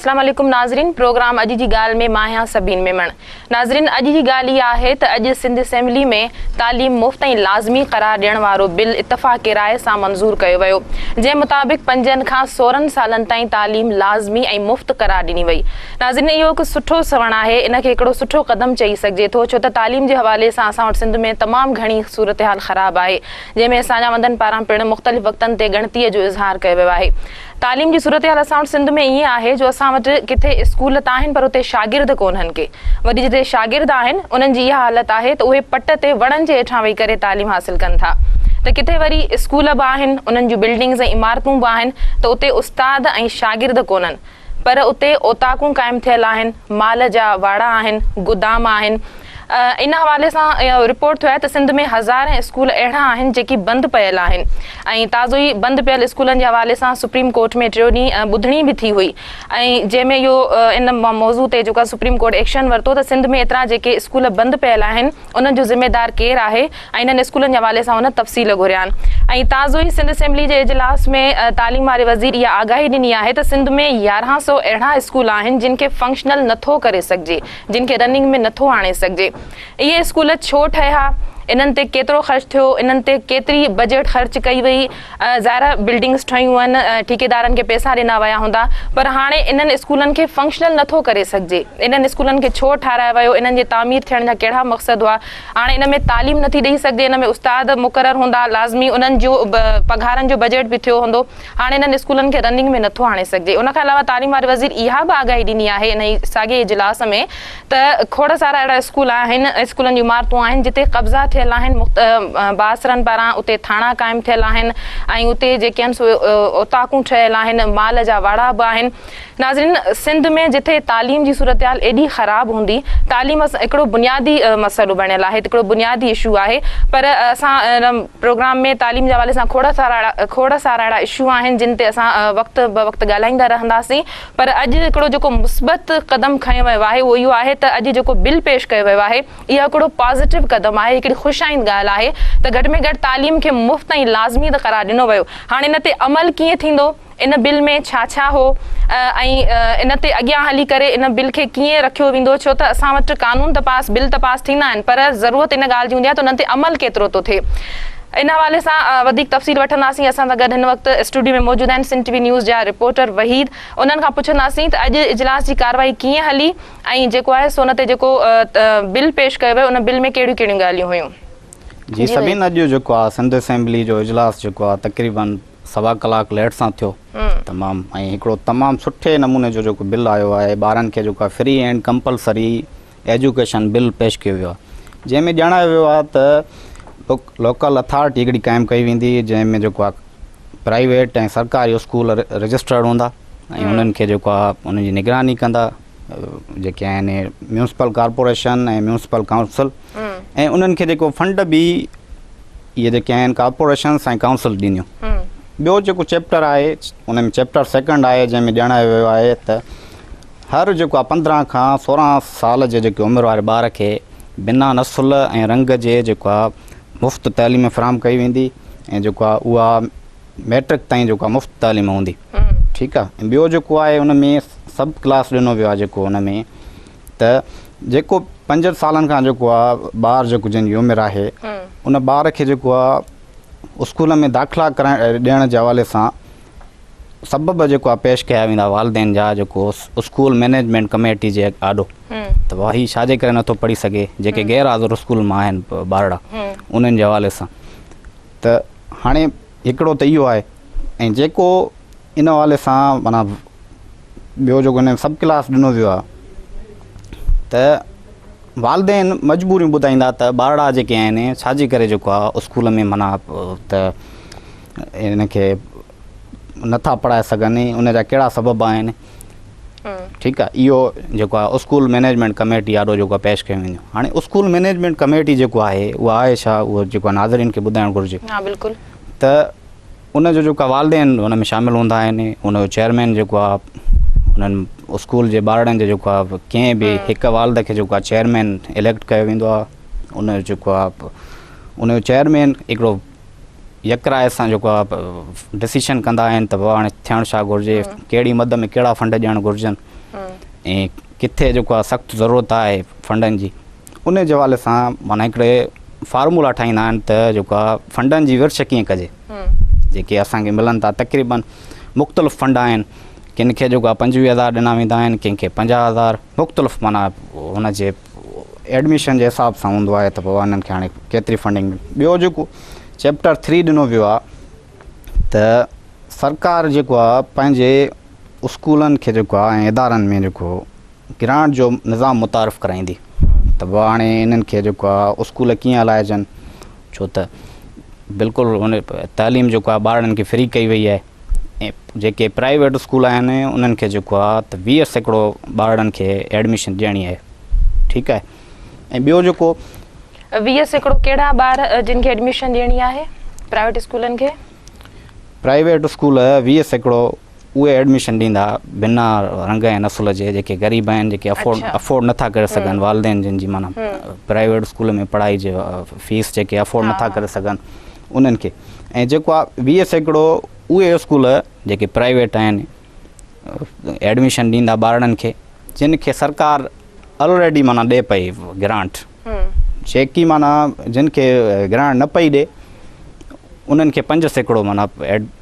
اسلام عليڪم ناظرين پروگرام اڄ جي ڳالهه ۾ مان آهيان سبين ميمڻ ناظرين اڄ جي ڳالهه اها آهي ته اڄ سنڌ اسيمبلي ۾ تعليم مفت ۽ لازمي قرار ڏيڻ وارو بل اتفاق راء سان منظور ڪيو ويو جنهن مطابق پنجن کان سورهن سالن تائين تعليم لازمي ۽ مفت قرار ڏني وئي ناظرين اهو هڪ سٺو سوڻ آهي ان کي هڪڙو سٺو قدم چئي سگهجي ٿو ڇو ته تعليم جي حوالي سان اسان وٽ سنڌ ۾ تمام گهڻي صورتحال خراب آهي جنهن ۾ ساڃاهوندن پاران پڻ مختلف وقتن تي ڳڻتيء جو اظهار ڪيو ويو آهي. تعليم جي صورتحال اسان وٽ سنڌ ۾ ائين آهي جو اسان وٽ ڪٿي اسڪول ته آهن پر اتي شاگرد ڪونهن ڪي وري جتي شاگرد آهن انهن جي اها حالت آهي ته اهي پٽ تي وڻن جي هيٺان ويهي ڪري تعليم حاصل ڪن ٿا ته ڪٿي وري اسڪول به آهن انهن جون بلڊنگز ۽ عمارتون به آهن ته اتي استاد ۽ شاگرد ڪونهن پر اتي اوطاقون قائم ٿيل آهن، مال جا واڙا آهن، گدام آهن. ان حوالي سان رپورٽ ٿيو آهي ته سنڌ ۾ هزارين اسڪول اهڙا آهن جيڪي بند پيل آهن ۽ تازو ئي بند پيل اسڪولن جي حوالي سان سپريم ڪورٽ ۾ ٽيون ڏينهن ٻڌڻي به ٿي هئي ۽ جنهن ۾ اهو ان موضوع تي جيڪو سپريم ڪورٽ ايڪشن ورتو ته سنڌ ۾ ايترا جيڪي اسڪول بند پيل آهن انهن جو ذميدار ڪير آهي ۽ انهن اسڪولن جي حوالي سان هن تفصيل گهريا آهن ۽ تازو ئي سنڌ اسيمبلي جي اجلاس ۾ تعليم واري وزير اها آگاهي ڏني آهي ته سنڌ ۾ 1100 اهڙا اسڪول آهن جن کي فنڪشنل نٿو ڪري سگهجي جن کي رننگ ۾ نٿو آڻي سگهجي اهي اسڪول ڇو ٺهيا انهن تي ڪيترو خرچ ٿيو انهن تي ڪيتري بجيٽ خرچ ڪئي وئي ظاهر آهي بلڊنگس ٺهيون آهن ٺيڪيدارن کي پئسا ڏنا ويا هوندا پر هاڻي انهن اسڪولن کي فنڪشنل نٿو ڪري سگهجي انهن اسڪولن کي ڇو ٺارايو ويو انهن جي تعمير ٿيڻ جا ڪهڙا مقصد هئا هاڻي ان ۾ تعليم نٿي ڏئي سگهجي ان ۾ استاد مقرر هوندا لازمي انهن جو پگهارن جو بجيٽ به ٿيو هوندو هاڻي انهن اسڪولن کي رننگ ۾ نٿو آڻي سگهجي ان کان علاوه تعليم واري وزير اها به آگاهي ڏني آهي انهي ساڳئي اجلاس ۾ ته کوڙ سارا اهڙا اسڪول آهن، اسڪولن جون عمارتون آهن جتي قبضا ٿيل آهن، بااثرن پاران اتي ٿاڻا قائم ٿيل آهن ۽ اتي جيڪي آهن سو اوطاقون ٺهيل آهن، مال جا واڙا به آهن. ناظرين سنڌ ۾ جتي تعليم جي صورتحال ايڏي خراب هوندي، تعليم هڪڙو بنيادي مسئلو بڻيل آهي، هڪڙو بنيادي اشو آهي پر اسان ان پروگرام ۾ تعليم جي حوالي سان کوڙ سارا کوڙ سارا اهڙا اشو آهن جن تي اسان وقت بوقت ڳالهائيندا رهنداسين. پر اڄ هڪڙو جيڪو مثبت قدم کنيو ويو آهي اهو اهو آهي ته اڄ جيڪو بل پيش ڪيو ويو آهي اهو هڪڙو پازيٽو قدم آهي هڪڙي خوش آئند ڳالهه آهي ته گهٽ ۾ گهٽ تعليم کي مفت ۽ لازمي ته قرار ڏنو ويو هاڻي ان تي عمل ڪيئن ٿيندو ان بل ۾ ڇا ڇا هو ۽ ان تي اڳيان هلي ڪري ان بل کي ڪيئن رکيو ويندو ڇو ته اسان وٽ قانون ته پاس بل ته پاس ٿيندا آهن پر ضرورت ان ڳالهه جي هوندي آهي ته انهن تي عمل ڪيترو ٿو ٿئي ان حوالي سان وڌيڪ تفصيل وٺنداسين اسان سان گڏ هن وقت اسٽوڊيو ۾ موجود آهن سنڌ ٽي وي نيوز جا رپورٽر وحيد انهن کان پڇنداسين ته اڄ اجلاس جي ڪارروائي ڪيئن هلي ۽ جيڪو آهي سو ان تي جيڪو بل پيش ڪيو ويو ان بل ۾ ڪهڙيون ڪهڙيون ڳالهيون هيون. جي سبين اڄ جيڪو آهي سنڌ اسيمبلي جو اجلاس جيڪو آهي تقريبن سوا ڪلاڪ ليٽ سان ٿيو تمام ۽ هڪڙو تمام سٺي نموني جو جيڪو بل آيو آهي ٻارن کي جيڪو آهي free and compulsory education bill پيش ڪيو ويو آهي جنهن ۾ ڄاڻايو ويو آهي ته لوڪل اٿارٽي هڪڙي قائم ڪئي ويندي جنهن ۾ جيڪو آهي پرائيويٽ ۽ سرڪاري اسڪول رجسٽرڊ هوندا ۽ انهن کي جيڪو آهي انهن جي نگراني ڪندا جيڪي آهن ميونسپل ڪارپوريشن ۽ ميونسپل ڪائونسل ۽ انهن کي جيڪو فنڊ به اهي جيڪي آهن ڪارپوريشنس ۽ ڪائونسل ڏينديون ٻيو جيڪو چيپٽر آهي ان ۾ چيپٽر سيڪنڊ آهي جنهن ۾ ڄاڻايو ويو آهي ته هر جيڪو آ 15 کان 16 سال جي جيڪي عمر واري ٻار کي بنا نسل ۽ رنگ جي جيڪو آ مفت تعليم فراهم ڪئي ويندي ۽ جيڪو آ اها ميٽرڪ تائين جيڪو آ مفت تعليم هوندي ٺيڪ آ ۽ ٻيو جيڪو آهي ان ۾ سب ڪلاس ڏنو ويو آ جيڪو ان ۾ ته جيڪو پنج سالن کان جيڪو آ ٻار جيڪو جنهن جي عمر آهي ان ٻار کي جيڪو آ اسڪول ۾ داخلا ڪرائڻ ڏيڻ جي حوالي سان سبب جيڪو آ پيش ڪيا ويندا والدين جا جيڪو اسڪول مئنيجمينٽ ڪميٽي جي آڏو ته ڀاء هي ڇا جي ڪري نٿو پڙهي سگهي جيڪي غير حاضر اسڪول مان آهن ٻارڙا انهن جي حوالي سان ته هاڻي هڪڙو ته اهو آهي ۽ جيڪو ان حوالي سان معنيٰ ٻيو جيڪو هن سب ڪلاس ڏنو ويو آهي ته والدين مجبوريون ٻڌائيندا ته ٻارڙا جيڪي آهن ڇا جي ڪري جيڪو آهي اسڪول ۾ معنيٰ ته ان کي نٿا پڙهائي سگهن ان جا ڪهڙا سبب آهن ٺيڪ آهي اهو جيڪو آهي اسڪول مئنيجمينٽ ڪميٽي آڏو جيڪو آهي پيش ڪيو ويندو هاڻي اسڪول مئنيجمينٽ ڪميٽي جيڪو آهي اها آهي ڇا اهو جيڪو آهي ناظرين کي ٻڌائڻ گهرجي ها بلڪل ته ان جو جيڪو والدين ان ۾ شامل هوندا آهن ان جو چيئرمين جيڪو آهي انهن اسڪول جي ٻارڙن جو جيڪو آهي ڪنهن به هڪ والد کي جيڪو آهي چيئرمين اليڪٽ ڪيو ويندو آهي ان جو جيڪو آهي ان جو چيئرمين هڪڙو يڪراء سان جيڪو آهي ڊسيشن ڪندا آهن ته بابا هاڻي ٿيڻ ڇا گهرجي، ڪهڙي مد ۾ ڪهڙا فنڊ ڏيڻ گهرجن ۽ ڪٿي جيڪو آهي سخت ضرورت آهي فنڊن جي، ان جي حوالي سان معنيٰ هڪڙي فارمولا ٺاهيندا آهن ته جيڪو آهي فنڊن جي ورڇ ڪيئن ڪجي، جيڪي اسان کي ملن ٿا تقريبن مختلف فنڊ آهن، ڪن کي جيڪو آهي 25000 ڏنا ويندا آهن، ڪنهن کي 50000، مختلف معنيٰ ان جي ايڊميشن جي حساب سان هوندو آهي ته بابا انهن کي هاڻي ڪيتري فنڊنگ. ٻيو جيڪو چيپٽر ٿري ڏنو ويو آهي ته سرڪار جيڪو آهي پنهنجي اسڪولن کي جيڪو آهي ۽ ادارن ۾ جيڪو گرانٽ جو نظام متعارف ڪرائيندي ته بابا هاڻي انهن کي جيڪو آهي اسڪول ڪيئن هلائجن، ڇو ته بلڪل ان تعليم جيڪو آهي ٻارڙن کي فري ڪئي وئي آهي ۽ جيڪي پرائيويٽ اسڪول آهن انهن کي جيڪو آهي ته 20% ٻارڙن کي ايڊميشن ڏيڻي آهي، ٺيڪ آهي. ۽ ٻيو جيڪو 20% ڪهڙا ٻار جن کي ايڊميشن ڏيڻي آهي پرائيويٽ اسڪولن کي؟ پرائيويٽ اسڪول 20% اهي ايڊميشن ڏيندا بنا رنگ ۽ نسل جي جيڪي غريب آهن، جيڪي افورڊ افورڊ نٿا ڪري سگهن، والدين جن جي معنيٰ پرائيويٽ اسڪول ۾ پڙهائي جي فيس جيڪي افورڊ نٿا ڪري سگهن انهن کي. ۽ جيڪو آهي 20% اهي اسڪول جيڪي پرائيويٽ آهن ايڊميشن ڏيندا ٻارڙن کي جن کي سرڪار الريڊي معنيٰ ڏي پئي گرانٽ، جيڪي معنيٰ جن کي گرانٽ نه پئي ڏي انهن کي 5% معنيٰ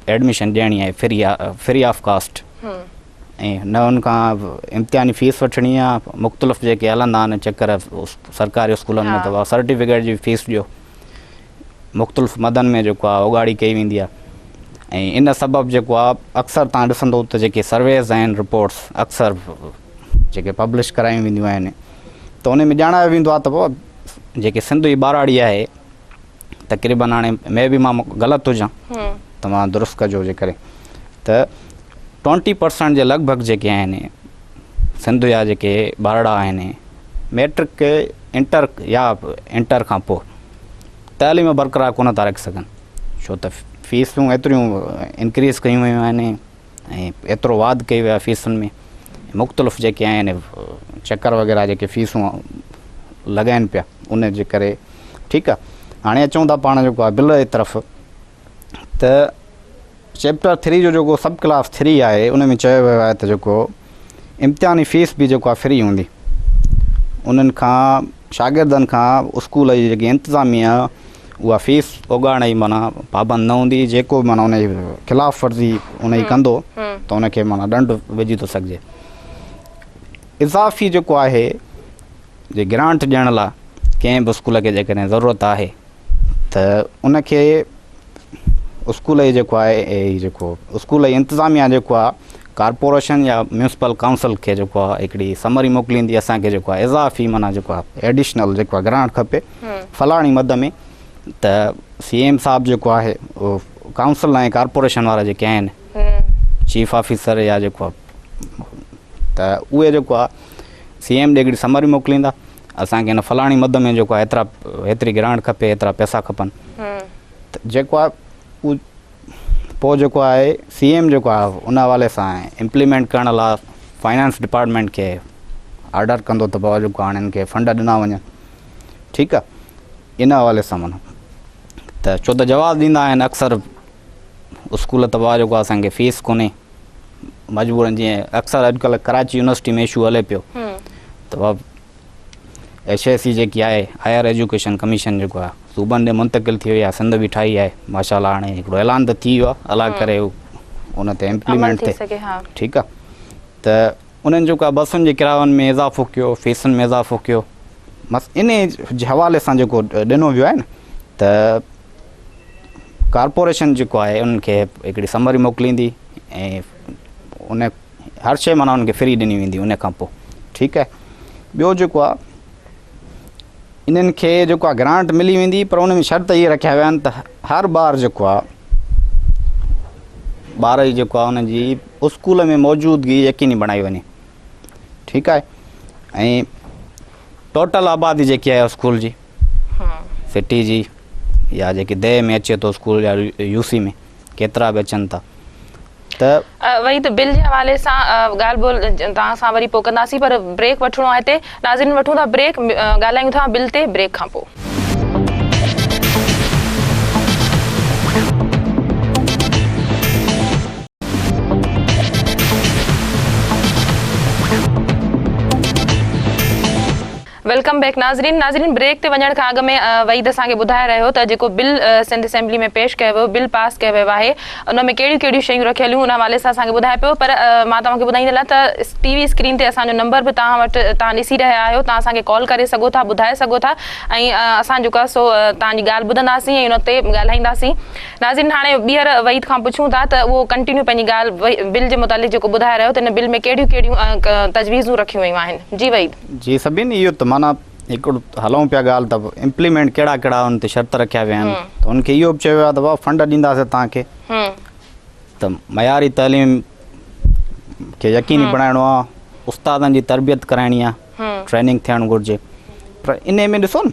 ايڊميشن ڏيڻي آهي فري فري آف ڪاسٽ، ۽ نه ان کان امتحاني فيس وٺڻي آهي. مختلف جيڪي هلندا آهن چڪر سرڪاري اسڪولن ۾ ته سرٽيفڪيٽ جي فيس ڏيو، مختلف مدن ۾ جيڪو آهي اوڳاڙي ڪئي ويندي آهي. ۽ ان سبب جيڪو آهي اڪثر تان ڏسندو ته جيڪي سرويز آهن رپورٽس اڪثر جيڪي پبلش ڪرايون وينديون آهن ته ان ۾ ڄاڻايو ويندو آهي ته بابا جيڪي سنڌ جي ٻهراڙي آهي تقريبن هاڻي مي بي مان غلط هجان ته مان درست ڪجو جيڪڏهن ته 20% جي لڳ ڀڳ جيڪي آهن سنڌ جا جيڪي ٻارڙا آهن ميٽرڪ انٽر يا انٽر کان پوء تعليم برقرار ڪونه ٿا رکي سگهن، ڇو ته فيسون ايتريون انڪريز ڪيون ويون آهن ۽ ايترو واڌ ڪئي وئي آهي فيسن ۾ مختلف جيڪي آهن چڪر وغيره جيڪي فيسون لڳائن پيا ان جي ڪري. ٺيڪ آهي، هاڻي اچون ٿا پاڻ جيڪو آهي بل جي طرف ته چيپٽر ٿري جو جيڪو سب ڪلاس ٿري آهي ان ۾ چيو ويو آهي ته جيڪو امتحاني فيس به جيڪو آهي فري هوندي، انهن کان شاگردن کان اسڪول جي جيڪي انتظاميا اها فيس اوڳاڙڻ جي معنيٰ پابند نه هوندي، جيڪو به معنيٰ ان جي خلاف ورزي ان جي ڪندو ته ان کي معنيٰ ڏنڊ وجهي ٿو سگهجي. اضافي جيڪو آهي جي گرانٽ ڏيڻ لاء ڪنهن به اسڪول کي جيڪڏهن ضرورت آهي ته ان کي اسڪول جي جيڪو آهي هي جيڪو اسڪول جي انتظاميا جيڪو آهي ڪارپوريشن يا ميونسپل ڪائونسل کي جيڪو آهي هڪڙي سمري موڪليندي اسان کي جيڪو آهي اضافي معنيٰ جيڪو آهي ايڊيشنل جيڪو آهي گرانٽ کپي فلاڻي مد ۾ ته سي ايم صاحب جيڪو آهي اهو ڪائونسل ۽ ڪارپوريشن وارا جيڪي آهن چيف آفيسر يا جيڪو آهي ته اهي جيڪو آهي سي ايم ڏي هڪڙي سمري موڪليندا اسان کي هن فلاڻي مد ۾ جيڪو آهي ايترا ايتري گرانٽ کپي ايترا پئسا کپن ته جيڪو آهي اهو پوء جيڪو آهي سي ايم جيڪو آهي ان حوالي سان امپليمينٽ ڪرڻ لاء فائنانس ڊپارٽمينٽ کي آرڊر ڪندو ته بابا جيڪو هاڻي هن کي فنڊ ڏنا وڃن. ٺيڪ آهي، ان حوالي سان معنيٰ ته ڇو ته جواز ڏيندا آهن اڪثر اسڪول ته بابا جيڪو اسان کي فيس ڪونهي مجبورن، جيئن اڪثر اڄڪلهه ڪراچي يونيورسٽي ۾ اشو هلي پيو ته بابا ايڇ اي سي جيڪي آهي هائر ايجوڪيشن ڪميشن جيڪو آهي صوبن ڏي منتقل ٿي وئي آهي، سنڌ به ٺاهي آهي ماشاء الله، هاڻي هڪڙو اعلان ته ٿي ويو آهي، الله ڪري ان تي امپليمينٽ ٿئي. ٺيڪ آهي، ته انهن جيڪو آهي بسن جي ڪراين ۾ اضافو ڪيو، فيسن ۾ اضافو ڪيو، بس ان جي حوالي سان جيڪو ڏنو ويو آهي نه ته ڪارپوريشن جيڪو آهي انهن کي هڪڙي سمري موڪليندي ۽ ان هر شيء معنيٰ انهن کي فري ڏني ويندي ان کان پوء. ٺيڪ آهي، ٻيو جيڪو آهي انهن کي جيڪو آهي گرانٽ ملي ويندي پر ان ۾ شرط اهي رکيا ويا آهن ته هر ٻار جيڪو آهي ٻار جي جيڪو آهي ان جي اسڪول ۾ موجودگي يقيني بڻائي وڃي. ٺيڪ آهي، ۽ ٽوٽل آبادي جيڪي آهي اسڪول جي سٽي جي يا جيڪي ديهه ۾ اچي ٿو اسڪول يا يو سي ۾ ڪيترا به اچن ٿا ته وحيد بل جي حوالي سان ڳالهه ٻولهه توهان سان وري پوء ڪنداسين پر بريڪ وٺڻو آهي هتي ناظرين وٺون ٿا بريڪ ڳالهايون ٿا بل تي بريڪ کان پوء. Welcome back ناظرين ناظرين بريڪ تي وڃڻ کان اڳ ۾ وحيد اسان کي ٻڌائي رهيو ته جيڪو بل سنڌ اسيمبلي ۾ پيش ڪيو ويو بل پاس ڪيو ويو آهي ان ۾ ڪهڙيون ڪهڙيون شيون رکيل هيون ان حوالي سان اسان کي ٻڌائي پيو پر مان توهان کي ٻڌائيندي هلان ته ٽي وي اسڪرين تي اسان جو نمبر به توهان وٽ توهان ڏسي رهيا آهيو توهان اسان کي ڪال ڪري سگهو ٿا ٻڌائي سگهو ٿا ۽ اسان جيڪو آهي سو توهان جي ڳالهه ٻڌنداسين ۽ ان تي ڳالهائينداسين ناظرين هاڻي ٻيهر وحيد کان پڇون ٿا ته اهو ڪنٽينيو پنهنجي ڳالهه بل جي متعلق جيڪو ٻڌائي رهيو ته ان بل ۾ ڪهڙيون ڪهڙيون تجويزون رکيون ويون آهن جي وحيد. جي سبين اهو ته معنيٰ هڪڙو هلون پيا ڳالهه ته امپليمينٽ ڪهڙا ڪهڙا ان تي شرط رکيا ويا آهن ته ان کي اهو به چيو ويو آهي ته بابا فنڊ ڏينداسين توهان کي ته معياري تعليم کي يقيني بڻائڻو آهي استادن جي تربيت ڪرائڻي آهي ٽريننگ ٿيڻ گهرجي پر انهي ۾ ڏسو نه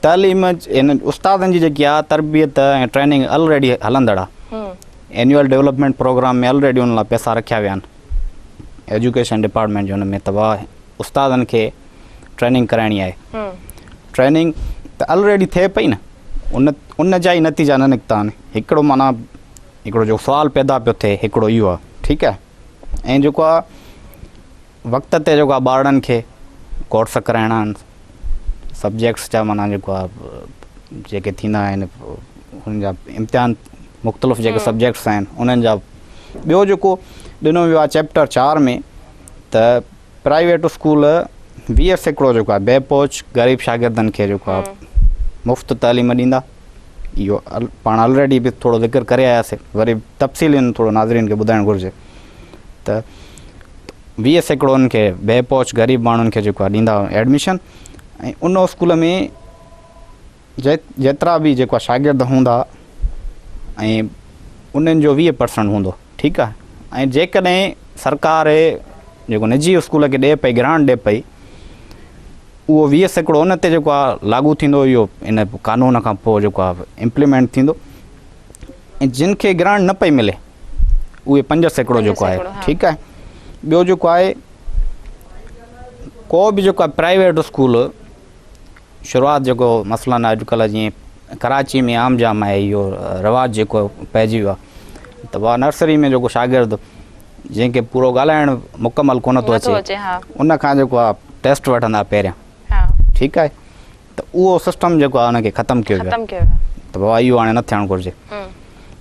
تعليم ان استادن جي جيڪي آهي تربيت ۽ ٽريننگ الريڊي هلندڙ آهي اينيول ڊولپمينٽ پروگرام ۾ الريڊي ان لاء پئسا رکيا ويا آهن ايجوڪيشن ڊپارٽمينٽ جي ان ۾ ته استادن کي ٽريننگ ڪرائڻي آهي ٽريننگ ته الريڊي ٿئي پئي نه ان ان جا ئي نتيجا نه نڪتا آهن هڪڙو معنيٰ هڪڙو جو سوال پيدا پيو ٿئي هڪڙو اهو آهي ٺيڪ آهي ۽ جيڪو آهي وقت تي جيڪو آهي ٻارڙن کي ڪورس ڪرائڻا آهن سبجيڪٽس جا معنيٰ جيڪو آهي جيڪي ٿيندا آهن انهن جا امتحان مختلف جيڪي سبجيڪٽس آهن انهن جا ٻيو جيڪو ڏنو ويو آهي چيپٽر 4 ۾ ته پرائيويٽ اسڪول 20% جيڪو آهي بي پهچ غريب شاگردن کي جيڪو آهي مفت تعليم ڏيندا اهو پاڻ الريڊي به ٿورو ذڪر ڪري آياسي وري تفصيلي ٿورو ناظرين کي ٻڌائڻ گهرجي ته 20% انهن کي بي پهچ غريب ماڻهن کي جيڪو آهي ڏيندا ايڊميشن ۽ ان اسڪول ۾ جيترا به جيڪو آهي شاگرد هوندا ۽ انهن جو 20% هوندو ٺيڪ آهي ۽ جيڪڏهن سرڪار جيڪو نجي اسڪول کي ڏي پئي گرانٽ ڏي پئي اهو 20% ان تي جيڪو آهي لاڳو ٿيندو اهو ان قانون کان پوء جيڪو آهي امپليمينٽ ٿيندو ۽ جن کي گرانٽ نه پئي ملي اهي 5% جيڪو آهي ٺيڪ آهي ٻيو جيڪو آهي ڪو به جيڪو آهي پرائيويٽ اسڪول شروعات جيڪو مثلاً اڄڪلهه جيئن ڪراچي ۾ عام جام آهي اهو رواج جيڪو پئجي ويو آهي ته اها نرسري ۾ جيڪو شاگرد جنهن کي پورو ڳالهائڻ مڪمل ڪونه ٿو اچي ان کان جيڪو آهي ٽيسٽ وٺندا پهريان ٺيڪ آهي ته اهو سسٽم جيڪو آهي ان کي ختم ڪيو ويو آهي ته بابا اهو هاڻي نه ٿيڻ گهرجي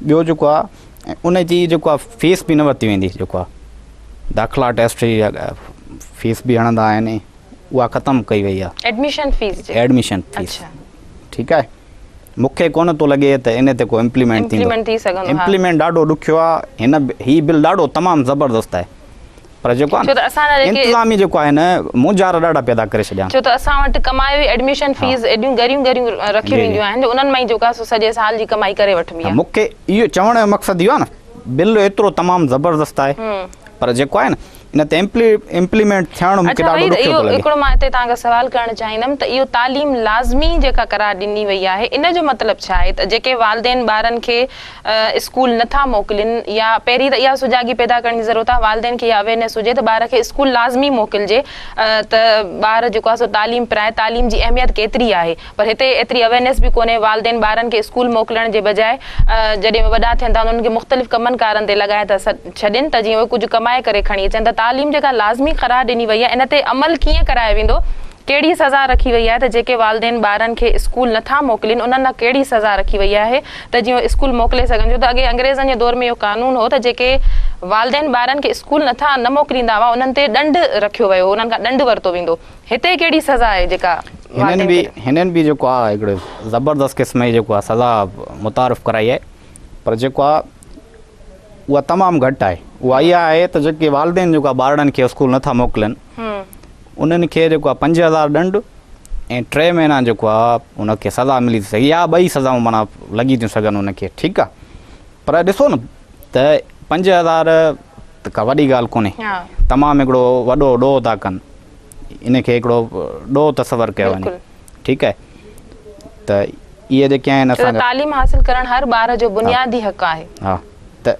ٻيو جيڪو آهي ان جي جيڪو آهي فيس به نه ورتي ويندي جيڪو آهي داخلا ٽيسٽ جي فيس به هڻندا آهن اها ختم ڪئي وئي آهي ايڊميشن فيس جي ايڊميشن فيس ٺيڪ آهي مون کي ڪونه ٿو لڳي ته ان تي ڪو امپليمينٽ ٿيندو امپليمينٽ ڏاڍو ڏکيو آهي هن هي بل ڏاڍو تمام زبردست آهي پر جيڪو آهي ڇو ته اسان جا جيڪي انتظامي جيڪو آهي نه مونجهارا ڏاڍا پيدا ڪري ڇڏيا آهن. ڇو ته اسان وٽ ڪمايو ئي ايڊميشن فيس ايڏيون ڳريون ڳريون رکيون وينديون آهن جو انهن مان ئي جيڪو آهي سو سڄي سال جي ڪمائي ڪري وٺبي آهي. مون کي اهو چوڻ جو مقصد اهو آهي نه بل ايترو تمام زبردست آهي پر جيڪو آهي نه ان تي امپليمينٽ ٿيڻ مون کي اڇا ڏاڍو وحيد ڏکيو اهو ٿو لڳي. هڪڙو مان هتي توهان کان سوال ڪرڻ چاهيندم ته اهو تعليم لازمي جيڪا قرار ڏني وئي آهي ان جو مطلب ڇا آهي ته جيڪي والدين ٻارن کي اسڪول نه ٿا موڪلين يا پهرين ته اها سجاڳي پيدا ڪرڻ جي ضرورت آهي والدين کي اها اويرنيس هجي ته ٻار کي اسڪول لازمي موڪلجي ته ٻار جيڪو آهي سو تعليم پرائي تعليم جي اهميت ڪيتري آهي پر هتي ايتري اويرنيس به ڪونهي والدين ٻارن کي اسڪول موڪلڻ جي بجاء جڏهن اهي وڏا ٿين ٿا انهن کي مختلف ڪمن ڪارن تي لڳائي ٿا ڇڏين ته جيئن اهي ڪجهه ڪمائي ڪري کڻي اچن ته تعليم جيڪا لازمي قرار ڏني وئي آهي ان تي عمل ڪيئن ڪرايو ويندو ڪهڙي سزا رکي وئي آهي ته جيڪي والدين ٻارن کي اسڪول نه ٿا موڪلين انهن لاء ڪهڙي سزا رکي وئي آهي ته جيئن اهي اسڪول موڪلي سگهن ڇو ته اڳي انگريزن جي دور ۾ اهو قانون هو ته جيڪي والدين ٻارن کي اسڪول نه ٿا نه موڪليندا هئا انهن تي ڏنڊ رکيو ويو هو انهن کان ڏنڊ ورتو ويندو هتي ڪهڙي سزا آهي جيڪا هنن والدين به کي هنن به جيڪو آهي هڪڙو زبردست قسم جي جيڪو آهي سزا متعارف ڪرائي آهي پر جيڪو آهي اها تمام گهٽ آهي اها اها آهي ته جيڪي والدين جيڪو آهي ٻارڙن کي اسڪول نه ٿا موڪلين انهن کي جيڪو آهي 5000 ڏنڊ ۽ 3 مهينا جيڪو آهي ان کي سزا ملي ٿي سگهي يا ٻئي سزائون معنيٰ لڳي ٿيون سگهن ان کي ٺيڪ آهي پر ڏسو نه ته 5000 ته ڪا وڏي ڳالهه ڪونهي تمام هڪڙو وڏو ڏوهه ٿا ڪن ان کي هڪڙو ڏوهه تصور ڪيو وڃي ٺيڪ آهي ته اهي جيڪي آهن اسان جا تعليم حاصل ڪرڻ هر ٻار جو بنيادي حق آهي. ها ته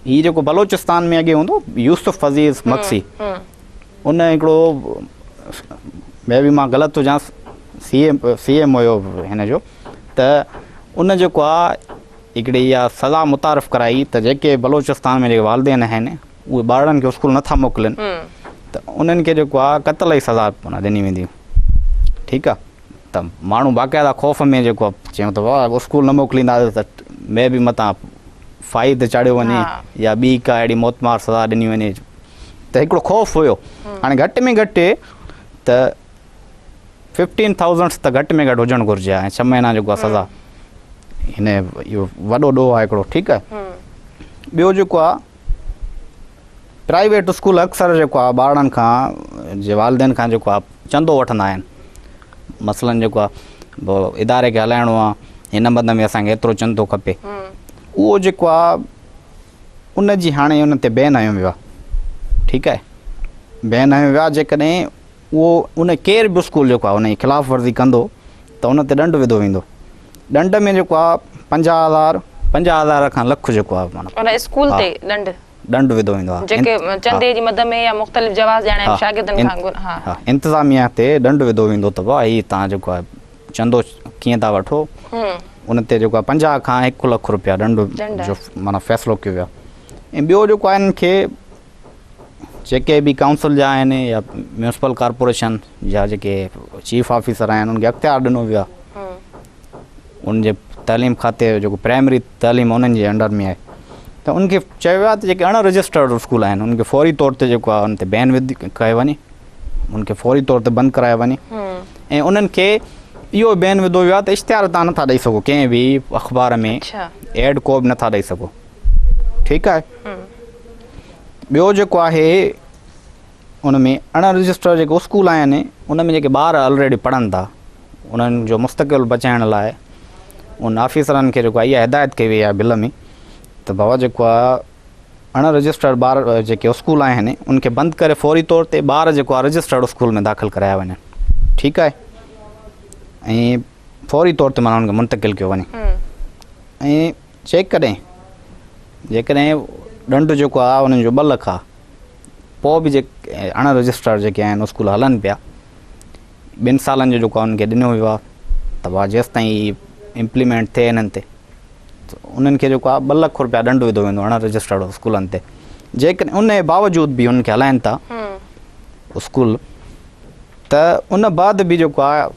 هي جيڪو بلوچستان ۾ اڳي هوندو يوسف عزيز مگسي ان هڪڙو مي بي مان غلط هجان سي ايم سي ايم هيو هن جو ته ان جيڪو آ هڪڙي اها سزا متعارف ڪرائي ته جيڪي بلوچستان ۾ جيڪي والدين آهن اهي ٻارڙن کي اسڪول نٿا موڪلين ته انهن کي جيڪو آ قتل جي سزا ڏني ويندي. ٺيڪ آ ته ماڻهو باقاعده خوف ۾ جيڪو چيو ته واهه اسڪول نه موڪليندا ته مي به متان ڦاهي تي چاڙهيو وڃي يا ٻي ڪا اهڙي موتمار سزا ڏني وڃي ته هڪڙو خوف هيو. هاڻي گهٽ ۾ گهٽ ته ففٽين ٿائوزنڊس ته گهٽ ۾ گهٽ هجڻ گهرجي ها ۽ ڇهه مهينا جيڪو آهي سزا هن اهو وڏو ڏوهه آهي هڪڙو ٺيڪ آهي. ٻيو جيڪو آهي پرائيويٽ اسڪول اڪثر جيڪو آهي ٻارڙن کان جي والدين کان جيڪو آهي چندو وٺندا آهن مثلاً جيڪو آهي اداري کي هلائڻو آهي هن مد ۾ اسانکي ايترو چندو کپي اهو جيڪو آهي ان جي هاڻي ان تي بين هنيو ويو آهي ٺيڪ آهي بين هنيو ويو آهي جيڪڏهن اهو ان ڪير به اسڪول جيڪو آهي ان جي خلاف ورزي ڪندو ته ان تي ڏنڊ وڌو ويندو ڏنڊ ۾ جيڪو آهي 50,000 50,000 کان لک جيڪو آهي معنيٰ ان اسڪول تي ڏنڊ ڏنڊ وڌو ويندو آهي جيڪي چندي جي مد ۾ يا مختلف جواز ڄاڻائي شاگردن کان ها ها انتظاميا تي ڏنڊ وڌو ويندو ته ڀاء هي تان جيڪو آهي چندو ڪيئن ٿا وٺو ان تي جيڪو آهي 50 کان 1 لک روپيا ڏنڊ جو معنيٰ فيصلو ڪيو ويو آهي ۽ ٻيو جيڪو آهي انهن کي جيڪي به ڪائونسل جا آهن يا ميونسپل ڪارپوريشن جا جيڪي چيف آفيسر آهن انهن کي اختيار ڏنو ويو آهي ان جي تعليم کاتي جو جيڪو پرائمري تعليم انهن جي انڊر ۾ آهي ته ان کي چيو ويو آهي ته جيڪي اڻ رجسٽرڊ اسڪول آهن ان کي فوري طور تي جيڪو آهي ان تي بين وڌ ڪيو وڃي ان کي فوري طور تي بند ڪرايو وڃي ۽ انهن کي اهو بين وڌو ويو آهي ته اشتهار تان نٿا ڏئي سگهو ڪنهن به اخبار ۾ ايڊ ڪو به نٿا ڏئي سگهو ٺيڪ آهي ٻيو جيڪو آهي ان ۾ اڻ رجسٽر جيڪي اسڪول آهن ان ۾ جيڪي ٻار آلريڊي پڙهن ٿا انهن جو مستقبل بچائڻ لاء ان آفيسرن کي جيڪو آهي اها هدايت ڪئي وئي آهي بل ۾ ته بابا جيڪو آهي اڻ رجسٽرڊ ٻار جيڪي اسڪول آهن ان کي بند ڪري فوري طور تي ٻار جيڪو آهي رجسٽرڊ اسڪول ۾ داخل ڪرايا وڃن ٺيڪ آهي ۽ فوري طور تي معنيٰ ان کي منتقل ڪيو وڃي ۽ جيڪڏهن جيڪڏهن ڏنڊ جيڪو آهي انهن جو ٻه لک آهي پوء به جي اڻ رجسٽرڊ جيڪي آهن اسڪول هلن پيا ٻن سالن جو جيڪو انهن کي ڏنو ويو آهي ته ڀاء جيستائين امپليمينٽ ٿئي انهن تي ته انهن کي جيڪو آهي ٻه لک روپيا ڏنڊ وڌو ويندو اڻ رجسٽرڊ اسڪولن تي جيڪڏهن ان جي باوجود به انهن کي هلائن ٿا اسڪول ته ان بعد به جيڪو آهي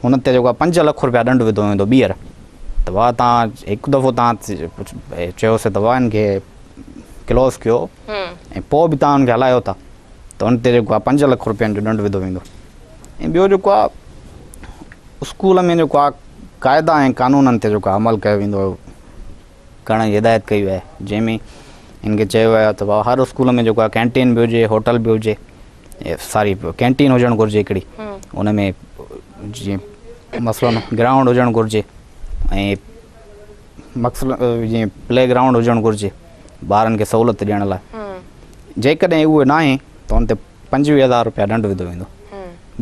هن تي جيڪو آهي پنج لک روپيا ڏنڊ وڌو ويندو ٻيهر ته واهه تان هڪ دفعو تان چيوسي ته واهه هن کي ڪلوز ڪيو ۽ پوء به تان هن کي هلايو ٿا ته ان تي جيڪو آهي پنج لک روپين جو ڏنڊ وڌو ويندو ۽ ٻيو جيڪو آهي اسڪول ۾ جيڪو آهي قاعدا ۽ قانونن تي جيڪو عمل ڪيو ويندو ڪرڻ جي هدايت ڪئي وئي آهي جنهن ۾ هن کي چيو ويو آهي ته هر اسڪول ۾ جيڪو آهي ڪينٽين به هجي هوٽل به هجي ساري ڪينٽين هجڻ گهرجي هڪڙي ان ۾ جيئن مثلاً گرائونڊ هجڻ گهرجي ۽ مقصد جيئن پلي گرائونڊ هجڻ گهرجي ٻارن کي سهولت ڏيڻ لاء جيڪڏهن اهو ناهي ته ان تي 25000 روپيا ڏنڊ وڌو ويندو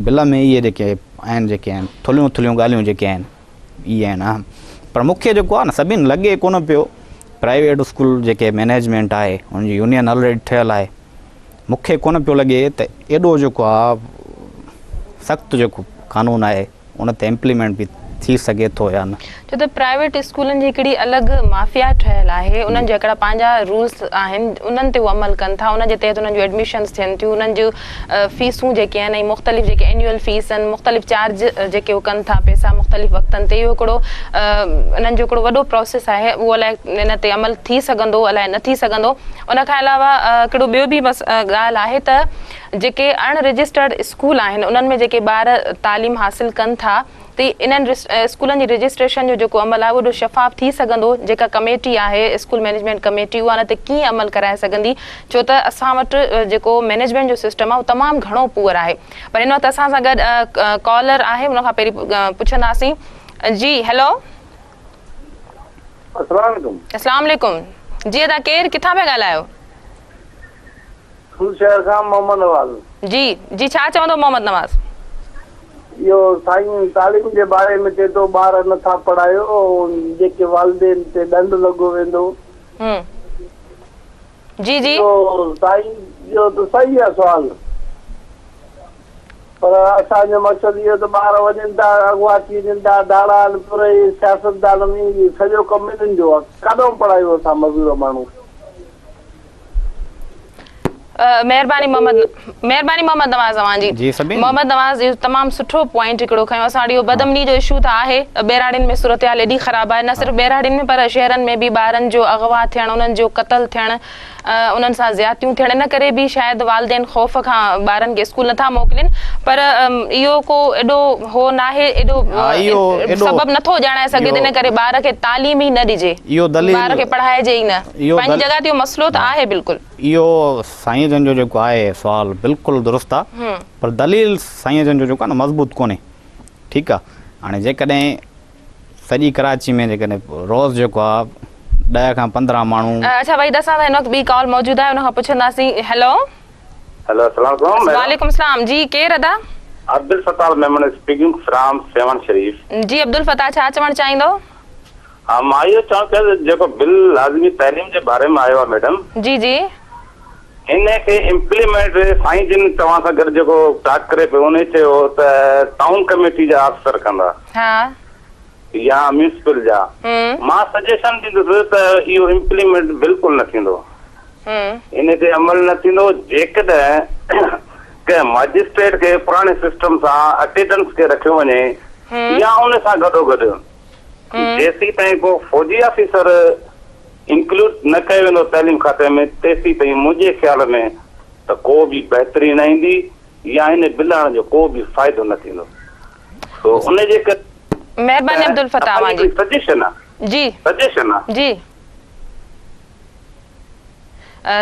بل ۾ اهي جيڪي آهن جيڪي آهن ٿلهيون ٿلهيون ڳالهيون جيڪي آهن اهي آهن اهم پر مون کي جيڪو آهي نه سڀني لڳي ڪونه پيو پرائيويٽ اسڪول جيڪي مينيجمينٽ آهي ان جي يونين آلريڊي ٺهيل آهي مون کي ڪونه پيو لڳي ته ايڏو جيڪو آهي سخت جيڪو قانون آهي ان تي امپليمينٽ به ٿي سگهي ٿو يا نه. ڇو ته پرائيويٽ اسڪولن جي هڪڙي الڳ مافيا ٺهيل آهي انهن جا هڪڙا پنهنجا رولس آهن انهن تي هو عمل ڪن ٿا ان جي تحت انهن جون ايڊميشنس ٿين ٿيون انهن جون فيسون جيڪي آهن ۽ مختلف جيڪي اينيول فيس آهن مختلف چارج جيڪي هو ڪن ٿا پيسا مختلف وقتن تي اهو هڪڙو انهن جو هڪڙو وڏو پروسيس آهي اهو الائي ان تي عمل ٿي سگهندو الائي نه ٿي سگهندو ان کان علاوه هڪڙو ٻيو به بس ڳالهه آهي ته جيڪي اڻ رجسٽرڊ اسڪول آهن انهن ۾ جيڪي ٻار تعليم حاصل ڪن ٿا ته انهن اسڪولن جي رجسٽريشن جو جيڪو عمل آهي اهو ايڏو شفاف ٿي سگهندو جيڪا ڪميٽي آهي اسڪول مئنيجمينٽ ڪميٽي اها ان تي ڪيئن عمل ڪرائي سگهندي ڇو ته اسان وٽ جيڪو مئنيجمينٽ جو سسٽم آهي اهو تمام گهڻو پوئر آهي پر هن وقت اسان سان گڏ ڪالر آهي ان کان پهرين پڇنداسين جي هيلو. السلام عليڪم. السلام عليڪم جي ادا ڪير ڪٿان پيا ڳالهايو. ٺل شهر کان محمد نواز. جي جي ڇا چوندو محمد نواز. اهو سائين تعليم جي باري ۾ چئي ٿو ٻار نه ٿا پڙهايو جيڪي والدين تي ڏنڊ لڳو ويندو. جي جي. اهو سائين اهو ته صحيح آهي سوال پر اسان جو مقصد اهو ته ٻار وڃن ٿا اغوا ٿي وڃن ٿا ڌاڙا آهن پر اهي سياستدان سڄو ڪم انهن جو آهي ڪاڏانهن پڙهايون اسان مزور ماڻهو. مهرباني محمد مهرباني محمد نواز اوهان جي. جي سبين. محمد نواز اهو تمام سٺو پوائنٽ هڪڙو کنيو اسان وٽ اهو بدامني جو اشو ته آهي ٻهراڙين ۾ صورتحال ايڏي خراب آهي نه صرف ٻهراڙين ۾ پر شهرن ۾ به ٻارن جو اغوا ٿيڻ انهن جو قتل ٿيڻ انهن سان زيادتيون ٿيڻ ان ڪري به شايد والدين خوف کان ٻارن کي اسڪول نٿا موڪلين پر اهو ڪو ايڏو هو ناهي ايڏو سبب نٿو ڄاڻائي سگهي ته ان ڪري ٻار کي تعليم ئي نه ڏجي ٻار کي پڙهائجي ئي نه پنهنجي جڳهه تي اهو مسئلو ته آهي بلڪل. اهو سائين جن جو جيڪو آهي سوال بلڪل درست آ پر دليل سائين جن جو جيڪو آ نه مضبوط ڪونهي ٺيڪ آ هاڻي جيڪڏهن سڄي ڪراچي ۾ جيڪڏهن روز جيڪو آ 10 کان 15 ماڻهو. اڇا وحيد اسان سان هن وقت ٻي ڪال موجود آهي ان کان پڇنداسين هيلو. هيلو السلام عليڪم ميڊم. وعليڪم السلام جي ڪير ادا. Abdel Fattah Memon speaking from Sehwan Sharif. جي عبدالفتاح ڇا چوڻ چاهيندو. ها مان اهو چوان پيا ته جيڪو بل لازمي تعليم جي باري ۾ آيو آهي ميڊم. جي جي. ان کي امپليمينٽ سائين جن توهان سان گڏ جيڪو ٽاڪ ڪري پيو انهي چيو ته ٽائون ڪميٽي جا آفيسر ڪندا. ها. يا ميونسپل جا. مان سجيشن ڏيندس ته اهو امپليمينٽ بلڪل نه ٿيندو. ان تي عمل نه ٿيندو جيڪڏهن ڪنهن ماجسٽريٽ کي پراڻي سسٽم سان اٽينڊنس کي رکيو وڃي يا ان سان گڏوگڏ جيسين تائين ڪو فوجي آفيسر انڪلوڊ نه ڪيو ويندو تعليم کاتي ۾ تيسين تائين منهنجي خيال ۾ ته ڪو به بهتري نه ايندي يا ان بل آڻڻ جو ڪو به فائدو نه ٿيندو سو ان جي ڪري مهرباني عبدالفتاح اوهان جي سجيشن آ جي سجيشن آ جي.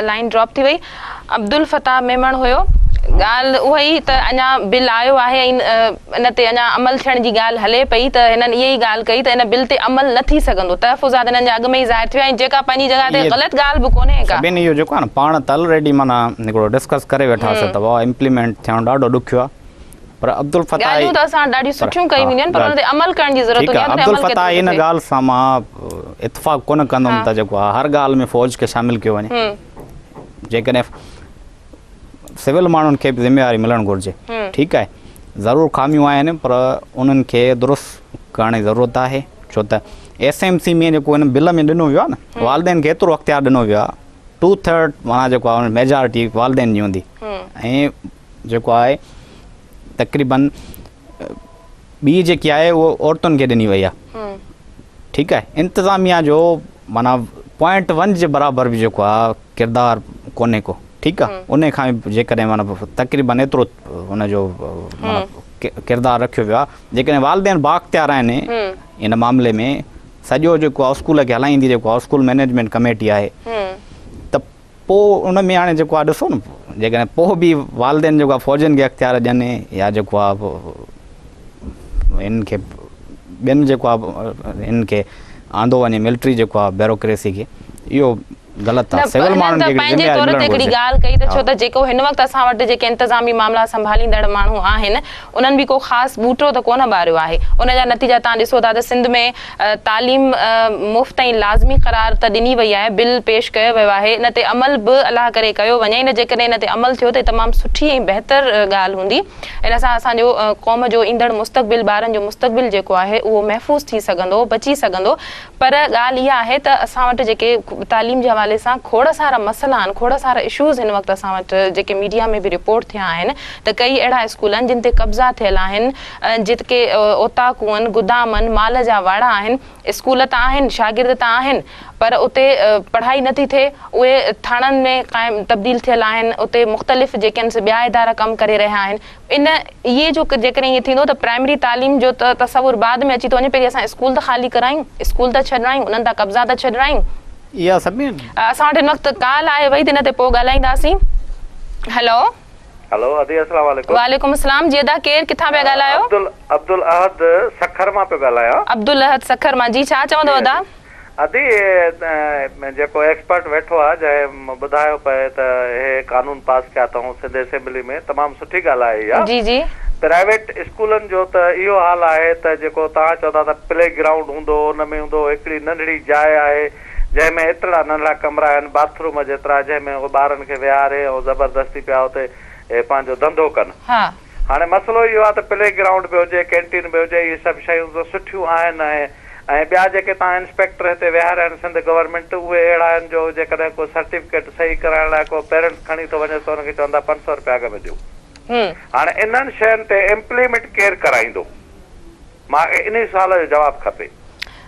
لائين ڊراپ ٿي وئي عبدالفتاح ميمڻ هيو ڳالهه اها ئي ته اڃا بل آيو آهي ۽ ان تي اڃا عمل ٿيڻ جي ڳالهه هلي پئي ته هنن اها ئي ڳالهه ڪئي ته ان بل تي عمل نه ٿي سگهندو تحفظات هنن جا اڳ ۾ ئي ظاهر ٿي ويا ۽ جيڪا پنهنجي جڳهه تي غلط ڳالهه به ڪونهي ڪا. سڀني اهو جيڪو آهي نه پاڻ ته الريڊي معنيٰ هڪڙو ڊسڪس ڪري ويٺاسين ته بابا امپليمينٽ ٿيڻ ڏاڍو ڏکيو آهي پر عبدالفتاح ڳالهيون ته اسان ڏاڍيون سٺيون ڪيون وينديون آهن پر ان تي عمل ڪرڻ جي ضرورت هوندي آهي ٺيڪ آهي عبدالفتاح ان ڳالهه سان مان اتفاق ڪونه ڪندم ته جيڪو آهي هر ڳالهه ۾ فوج کي شامل ڪيو وڃي جيڪڏهن سول ماڻهن کي به ذميواري ملڻ گهرجي ٺيڪ آهي ضرور خاميون آهن پر انهن کي درست ڪرڻ جي ضرورت آهي ڇو ته ايس ايم سي ۾ جيڪو ان بل ۾ ڏنو ويو آهي نه والدين کي ايترو اختيار ڏنو ويو آهي ٽو ٿرڊ معنيٰ جيڪو آهي ميجارٽي والدين جي هوندي ۽ جيڪو آهي تقريبن ٻي جيڪي آهي اهو عورتن کي ڏني وئي آهي ٺيڪ آهي انتظاميا جو معنيٰ پوائنٽ ون جي برابر به جيڪو آهي ڪردار ڪونهي ڪو ٺيڪ آهي ان کان جيڪڏهن معنيٰ تقريبن ايترو ان جو معنيٰ ڪردار رکيو ويو آهي جيڪڏهن والدين بااختيار آهن ان معاملي ۾ سڄو جيڪو آهي اسڪول کي هلائيندي جيڪو آهي اسڪول مئنيجمينٽ ڪميٽي آهي ته پوء ان ۾ هاڻي جيڪو آهي ڏسو نه جيڪڏهن پوء به والدين جيڪو آهي فوجين کي اختيار ڏين يا جيڪو آهي هن کي ٻين جيڪو آهي هن کي آندو وڃي ملٽري جيڪو آهي بيوروڪريسي کي اهو غلط آهي سول ماڻهن کي پنهنجي طور تي هڪڙي ڳالهه ڪئي ته ڇو ته جيڪو هن وقت اسان وٽ جيڪي انتظامي معاملا سنڀاليندڙ ماڻهو آهن انهن به ڪو خاص ٻوٽو ته ڪونه ٻاريو آهي ان جا نتيجا تان ڏسو ٿا ته سنڌ ۾ تعليم مفت ۽ لازمي قرار ته ڏني وئي آهي، بل پيش ڪيو ويو آهي، ان تي عمل به الله ڪري ڪيو وڃي ان جيڪڏهن ان تي عمل ٿيو ته تمام سٺي ۽ بهتر ڳالهه هوندي، ان سان اسان جو قوم جو ايندڙ مستقبل ٻارن جو مستقبل جيڪو آهي اهو محفوظ ٿي سگهندو بچي سگهندو پر ڳالهه اها آهي ته اسان وٽ جيڪي تعليم جي حوالي سان کوڙ سارا مسئلا آهن کوڙ سارا اشوز هن وقت اسان وٽ جيڪي ميڊيا ۾ به رپورٽ ٿيا آهن ته ڪئي اهڙا اسڪول آهن جن تي قبضا ٿيل آهن جتڪي اوطاقون، گدامن، مال جا واڙا آهن، اسڪول ته آهن، شاگرد ته آهن، پر اتي پڙهائي نه ٿي ٿئي، اهي ٿاڻن ۾ قائم تبديل ٿيل آهن، اتي مختلف جيڪي آهن سي ٻيا ادارا ڪم ڪري رهيا آهن، ان اهي جو جيڪڏهن ائين ٿيندو ته پرائمري تعليم جو ته تصور بعد ۾ اچي ٿو وڃي، پهرين اسان اسڪول ته خالي ڪرايون، اسڪول ته ڇڏرايون، انهن تان قبضا ته ڇڏرايون. اها سڀني. اسان وٽ هن وقت ڪال آهي وئي ته ان تي پوء ڳالهائينداسين. هلو. هلو ادي اسلام عليڪم. وعليڪم السلام جي ادا ڪير ڪٿان پيا ڳالهايو. عبدل عبدالاحد سکر مان پيو ڳالهايان. عبدالاحد سکر مان جي ڇا چوندو ادا. ادي جيڪو ايڪسپرٽ ويٺو آ جنهن ٻڌايو پئي ته هي قانون پاس ڪيا اٿئون سنڌ اسيمبلي ۾ تمام سٺي ڳالهه آهي اها. جي جي. پرائيويٽ اسڪولن جو ته اهو حال آهي ته جيڪو توهان چوندا ته پلي گرائونڊ هوندو ان ۾ هوندو هڪڙي ننڍڙي جاء آهي جنهن ۾ ايترڙا ننڍڙا ڪمرا آهن، باٿ روم جيترا، جنهن ۾ اهي ٻارن کي ويهاري ۽ زبردستي پيا اتي پنهنجو ڌنڌو ڪن. هاڻي مسئلو اهو آهي ته پلي گرائونڊ به هجي، ڪينٽين به هجي، اهي سڀ شيون ته سٺيون آهن ۽ ۽ ٻيا جيڪي توهان انسپيڪٽر هتي ويهاريا آهن سنڌ گورنمينٽ اهي اهڙا آهن جو جيڪڏهن ڪو سرٽيفڪيٽ صحيح ڪرائڻ لاء ڪو پيرنٽس کڻي ٿو وڃي ته ان کي چون ٿا 500 رپيا اڳ ۾ ڏيو. هاڻي انهن شين تي امپليمينٽ ڪير ڪرائيندو؟ مان کي انهي سوال جو جواب کپي.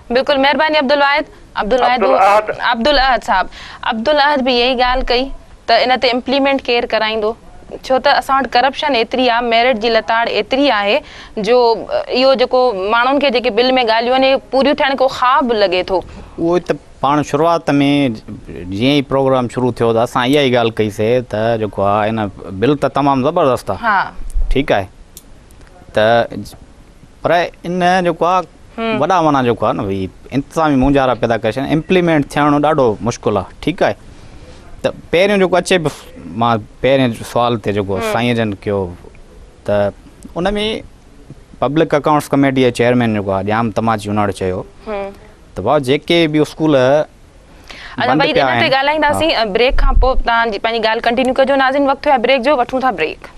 بلڪل مهرباني عبدالواحد عبدالواحد عبدالاحد. عبدالاحد صاحب عبدالاحد به اها ئي ڳالهه ڪئي ته ان تي امپليمينٽ ڪير ڪرائيندو ڇو ته اسان وٽ ڪرپشن ايتري آهي ميرٽ جي لتاڙ ايتري آهي جو اهو جيڪو ماڻهن کي جيڪي بل ۾ ڳالهيون آهن اهي پوريون ٿيڻ ڪو خواب لڳي ٿو. اهو ئي ته پاڻ شروعات ۾ جيئن ئي پروگرام شروع ٿيو ته اسان اها ئي ڳالهه ڪئي سي ته جيڪو آهي ان بل ته تمام زبردست آهي ٺيڪ آهي ته پر ان جيڪو آ وڏا معنيٰ جيڪو آ نه ڀئي انتظامي مونجهارا پيدا ڪري ڇڏيا امپليمينٽ ٿيڻ ڏاڍو مشڪل آ ٺيڪ آهي ته پهريون جيڪو اچي پيو مان پهرين سوال تي جيڪو سائين جن ڪيو ته ان ۾ پبلڪ اڪائونٽس ڪميٽي جي چيئرمين جيڪو آ ڄام تماچي انڙ چيو ته ڀاء جيڪي به اسڪول اچا بند ڀائي پيا ان تي آهن ڳالهائينداسين بريڪ کان پوء توهان پنهنجي ڳالهه ڪنٽينيو ڪجو ناظرين وقت ٿيو آهي بريڪ جو وٺون ٿا بريڪ.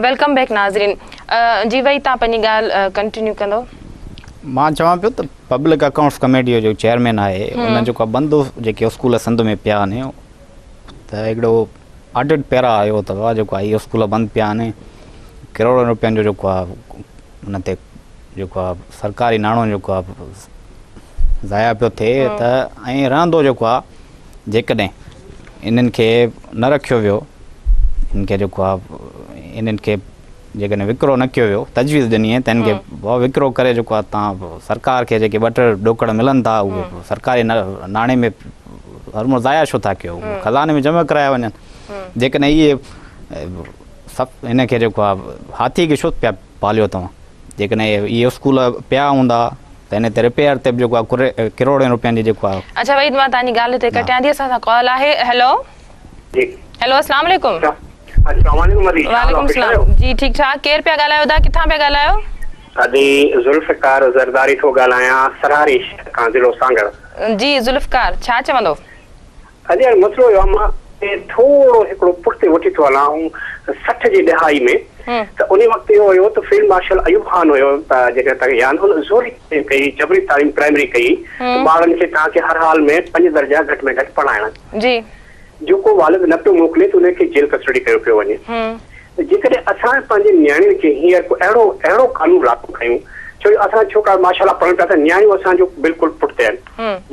Welcome back ناظرين جي ڀائي توهان پنهنجي ڳالهه ڪنٽينيو ڪندو. مان چوان پيو ته پبلڪ اڪائونٽس ڪميٽي جو چيئرمين آهي ان جيڪو بند جيڪي اسڪول سنڌ ۾ پيا آهن ته هڪڙو آڊٽ پيرا آيو ته بابا جيڪو آهي اسڪول بند پيا آهن ڪروڙن روپين جو جيڪو آهي ان تي جيڪو آهي سرڪاري ناڻو جيڪو آهي ضايع پيو ٿئي ته ائين رهندو جيڪو آهي جيڪڏهن انهن کي نه رکيو ويو انهن کي جيڪو آهي انهن کي جيڪڏهن وڪرو نه ڪيو ويو، تجويز ڏني آهي ته هن کي وڪرو ڪري جيڪو آهي تان سرڪار کي جيڪي ٻه ٽي ڏوڪڙ ملن ٿا اهي سرڪاري ناڻي ۾ هرمر ضايع ڇو ٿا ڪيو خزاني ۾ جمع ڪرايا وڃن جيڪڏهن اهي سڀ هن کي جيڪو آهي هاٿي کي ڇو پيا پاليو توهان جيڪڏهن اهي اسڪول پيا هوندا ته هن تي رپيئر تي به جيڪو آهي ڪروڙين روپين جي جيڪو آهي. اڇا وحيد مان توهان جي ڳالهه هتي ڪٽيان ٿي اسان سان ڪال آهي هيلو جي هيلو اسلام عليڪم. السلام عليڪم ادي ڇا حال وعليڪم آ خوش السلام آهيو. جي ٺيڪ ٺاڪ ڪير پيا ڳالهايو ادا ڪٿان پيا ڳالهايو. ادي ذوالفقار زرداري ٿو ڳالهايان سرهاري شهر کان ضلعو سانگهڙ. جي ذوالفقار ڇا چوندو. ادي هاڻي مسئلو اهو آ مان ٿورو هڪڙو پٺتي وٺي ٿو هلان 60 جي ڏهائي ۾ ته انهي وقت اهو هيو ته فيلڊ مارشل ايوب خان هيو جيڪڏهن توهان کي ياد ان زوري تعليم ڪئي جبري تعليم پرائمري ڪئي ته ٻارڙن کي توهان کي هر حال ۾ پنج درجا گهٽ ۾ گهٽ پڙهائڻا. جي. جو ڪو والد نه پيو موڪلي ته ان کي جيل ڪسٽڊي ڪيو پيو وڃي ته جيڪڏهن اسان پنهنجي نياڻين کي هينئر ڪو اهڙو اهڙو قانون لاڳو ڪيون ڇو جو اسان ڇوڪرا ماشاء الله پڙهن پيا ته نياڻيون اسان جو بلڪل پٺتي آهن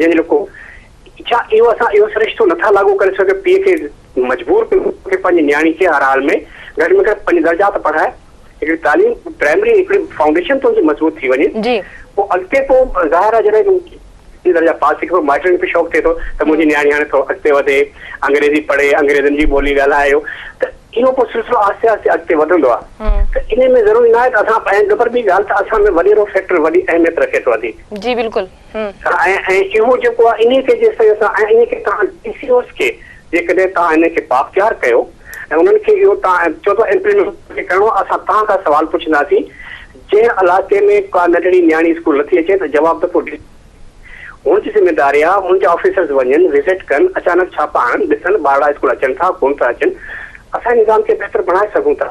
جنهن جي لاء ڪو ڇا اهو اسان اهو سرشتو نٿا لاڳو ڪري سگهون پيء کي مجبور ڪيون کي پنهنجي نياڻي کي هر حال ۾ گهٽ ۾ گهٽ پنج درجا ته پڙهائي هڪڙي تعليم پرائمري هڪڙي فائونڊيشن ته ان جي مضبوط ٿي وڃي پوء اڳتي پوء ظاهر آهي جڏهن جي درجا پاس ٿي پوء مائٽن کي به شوق ٿئي ٿو ته منهنجي نياڻي هاڻي ٿورو اڳتي وڌي، انگريزي پڙهي، انگريزن جي ٻولي ڳالهائي ته اهو پوء سلسلو آهستي آهستي اڳتي وڌندو آهي ته انهي ۾ ضروري ناهي ته اسان ۽ ڊبر ٻي ڳالهه ته اسان ۾ وڏيرو فيڪٽر وڏي اهميت رکي ٿو ادي. جي بلڪل. ۽ ۽ اهو جيڪو آهي انهي کي جيستائين اسان ۽ انهي کي توهان ڊي سي اوز کي جيڪڏهن توهان انهي کي بااختيار ڪيو ۽ انهن کي اهو توهان چئو ته امپليمينٽ ڪرڻو آهي اسان توهان کان سوال پڇنداسين جنهن علائقي ۾ ڪا ننڍڙي نياڻي اسڪول نٿي اچي ته جواب ته پوء ڊي هن جي ذميداري آ، هن جا آفيسرز وڃن، وزٽ ڪن، اچانڪ ڇاپا هڻن، ڏسن ٻارڙا اسڪول اچن ٿا ڪونه ٿا اچن، اسان نظام کي بهتر بڻائي سگهون ٿا،